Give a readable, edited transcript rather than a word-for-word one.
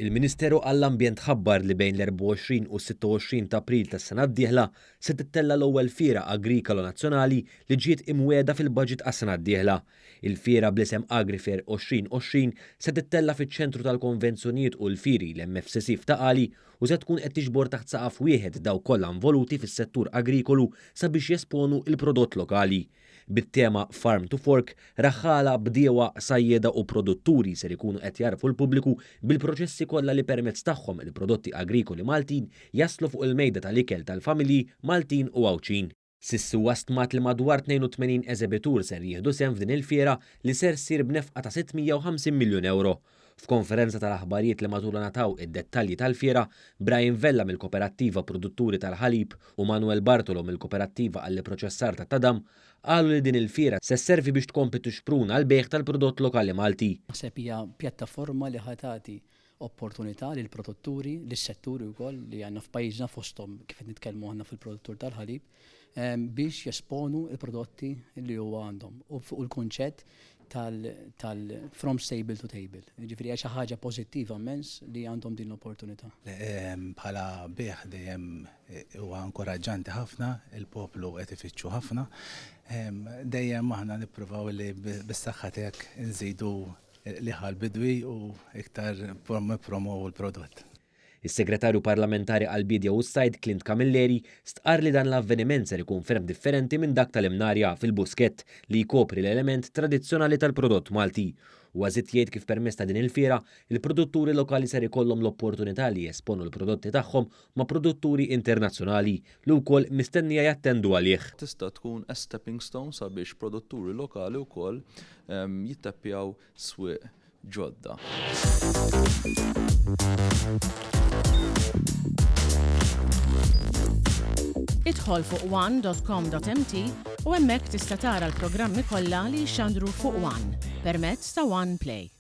Il-Ministeru għall-Ambjent ħabbar li bejn l-24 u s-26 ta' April tas-sena d-dieħla se tittella' l-ewwel fiera agrikolo nazzjonali li ġiet imwiegħda fil-baġit għas-sena d-dieħla. Il-fiera bl-isem Agrifair 2020 se tittella' fiċ-Ċentru tal-Konvenzjonijiet u l-Fieri, l-MFCC f'Ta' Qali u se tkun qed tiġbor taħt saqaf wieħed dawk kollha involuti fis-settur agrikolu sabiex jesponu l-prodott lokali. Bit-tema Farm to Fork, raħħala, bdiewa, sajjieda u produtturi ser ikunu qed jgħarrfu l-pubbliku bil-proċessi kollha li permezz tagħhom il-prodotti agrikoli Maltin jaslu fuq il-mejda tal-ikel tal-familji Maltin u Għawdxin. S'issa huwa stmat li madwar 82 eżebitur ser jieħdu sehem f'din il-fiera li ser ssir b'nefqa ta' 650 miljun ewro. F'konferenza tal-aħbarijiet li matulha ngħataw id-dettalji tal-fiera, Brian Vella mill-Koperattiva Produtturi tal-Ħalib u Manuel Bartolo mill-Koperattiva għall-Ipproċessar tat-Tadam qalu li din il-fiera se sservi biex tkompli tixpruna l-bejgħ tal-prodott lokali Malti. Naħseb hija pjattaforma li ħa tagħti opportunità lill-produtturi, lis-setturi wkoll li għandna f'pajjiżna fosthom kif qed nitkellmu aħna fil-produttur tal-ħalib, biex jesponu l-prodotti li huwa għandhom u fuq il-kunċett tal-from stable to table. Jiġifieri hija xi ħaġa pożittiva immens li għandhom din l-opportunità. Bħala bejgħ dejjem huwa inkoraġġanti ħafna, il-poplu qed ifittxu ħafna. Dejjem aħna nippruvaw li bis-saħħa tiegħek inżidu liħa l-bidwi u iktar nippromovu l-prodott. Is-Segretarju Parlamentari għall-Biedja u s-Sajd Clint Camilleri stqarr li dan l-avveniment ser ikun ferm differenti minn dak tal-Imnarja fil-Buskett li jkopri l-element tradizzjonali tal-prodott Malti. Huwa żied jgħid kif permezz ta' din il-fiera, il-produtturi lokali ser ikollhom l-opportunità li jesponu l-prodotti tagħhom ma' produtturi internazzjonali li wkoll mistennija jattendu għalih. Tista' tkun a stepping stone sabiex produtturi lokali wkoll jittappjaw swieq ġodda. Idħol fuq one.com.mt u hemmhekk tista' tara l-programmi kollha li jixxandru fuq One permezz ta' One Play.